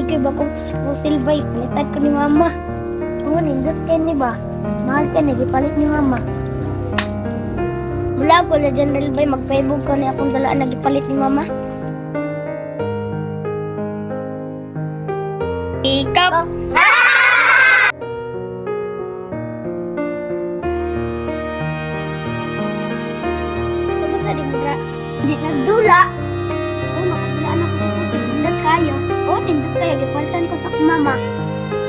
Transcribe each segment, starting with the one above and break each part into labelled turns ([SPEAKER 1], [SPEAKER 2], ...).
[SPEAKER 1] Naay kay bagong pusil bay, palitan ko ni mama. Oo, nindot kay ni ba? Mahal ka ni, gipalit ni mama. Mula ko na General bay, magpaibog ko ni akong dalaan na gipalit ni mama.
[SPEAKER 2] Ikap.
[SPEAKER 1] Pagod sa di mo di nagdula. Oo, nakadulaan ako sa pusil. Nindot kayo. Oo, nindot kayo. Gipalitan ko sa akong mama.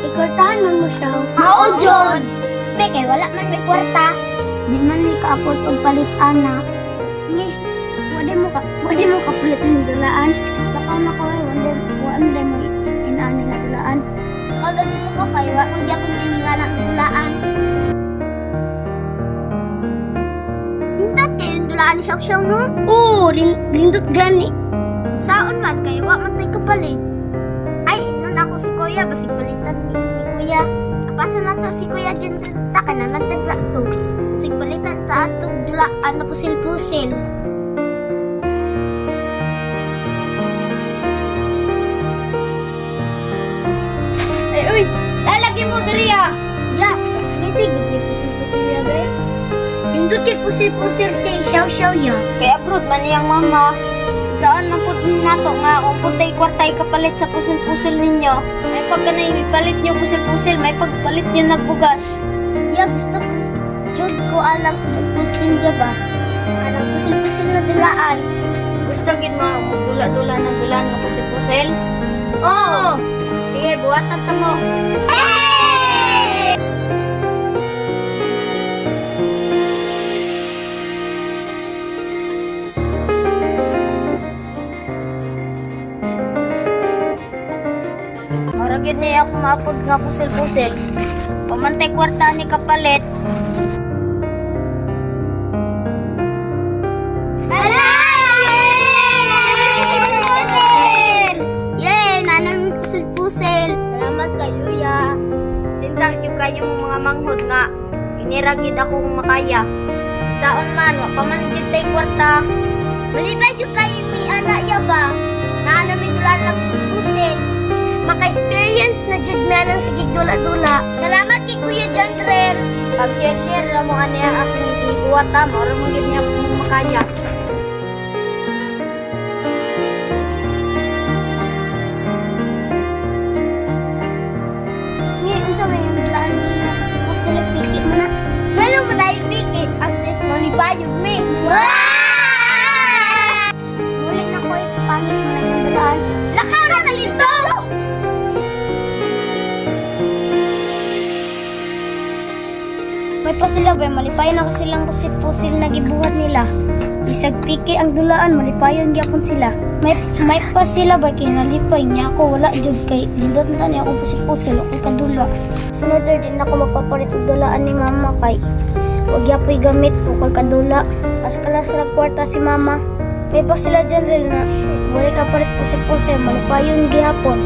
[SPEAKER 1] Ikortahan man mo siya.
[SPEAKER 2] Mao jud.
[SPEAKER 1] Be, kay wala man may kwarta. Di man may kaapot og palit ana. Ngi, wala mo kapalit ng dulaan. Bakaw na ko eh, wala mo inaani nga dulaan. Kala dito ko kay wa man gyapon ini nga ng dulaan. Lindot kayo yung dulaan ni Xiao Xiao, no? Oo, lindot gani. Saon man kayo, wa man tay kapalit. Ay, inon ako si Kuya, basig palitan ni Kuya. Apasa na to si Kuya dyan ta ka na nagtadla to. Basig palitan ta atong dulaan na pusil-pusil.
[SPEAKER 2] Ay, uy! Lalagi mo diri ah!
[SPEAKER 1] Ya, hindi gud pusil-pusil ya be. Lindot kay pusil-pusil si Xiao Xiao ya.
[SPEAKER 2] Kay abroad man niyang mama. Saan man pud nato nga kung putay kwartay kapalit sa pusil-pusil ninyo. May pagka naipalit niyo pusil-pusil, may pagpalit niyo nagbugas.
[SPEAKER 1] Ya, gusto ko jud ko alam pusil-pusil ya ba. Anang pusil-pusil na dulaan.
[SPEAKER 2] Gusto gid mo dula-dula ng dulaan nga pusil-pusil? Oo! Sige, buhatan ta mo. Mura gyud niya ako maapod nga pusil-pusil. Pamantay kwarta ni kapalit.
[SPEAKER 1] Pusil! Yay! Nanay may pusil-pusil. Salamat kayo, ya.
[SPEAKER 2] Sinsang yung kayo mga manghod nga iniragid ako kung makaya. Saon man, wa pa man gyud tay kwarta.
[SPEAKER 1] Malibay jud kayo mi ana ya ba? Naana may dulaan na pusil-pusil. Maka-experience na jud mi anang sige dula-dula. Salamat kay Kuya Jandrel.
[SPEAKER 2] Pag share-share ra mo ani ang akong gibuhat ha, mao ra man gyud niya akong makaya.
[SPEAKER 1] Ngayon, unsa may yung dulaan ni na pusil-pusil piki mo na. Meron ba tayo piki? At least malibayog mi. Muli na ko pangit mo na yung dulaan. Lakaw na nalito! May pa sila ba, malipayon na kasi silang pusil-pusil na gibuhat nila. Bisag piki ang dulaan, malipayon gyapon sila. May pa sila ba kay nalipay niya ako wala jud kay lindot na niya ako pusil-pusil ako kadula. Sunod na din ako magpapalit og dulaan ni mama kay wag yapoy gamit o kay kadula. As kalas ra kwarta si mama. May pa sila general na wala ka palit pusil-pusil, malipayon gihapon.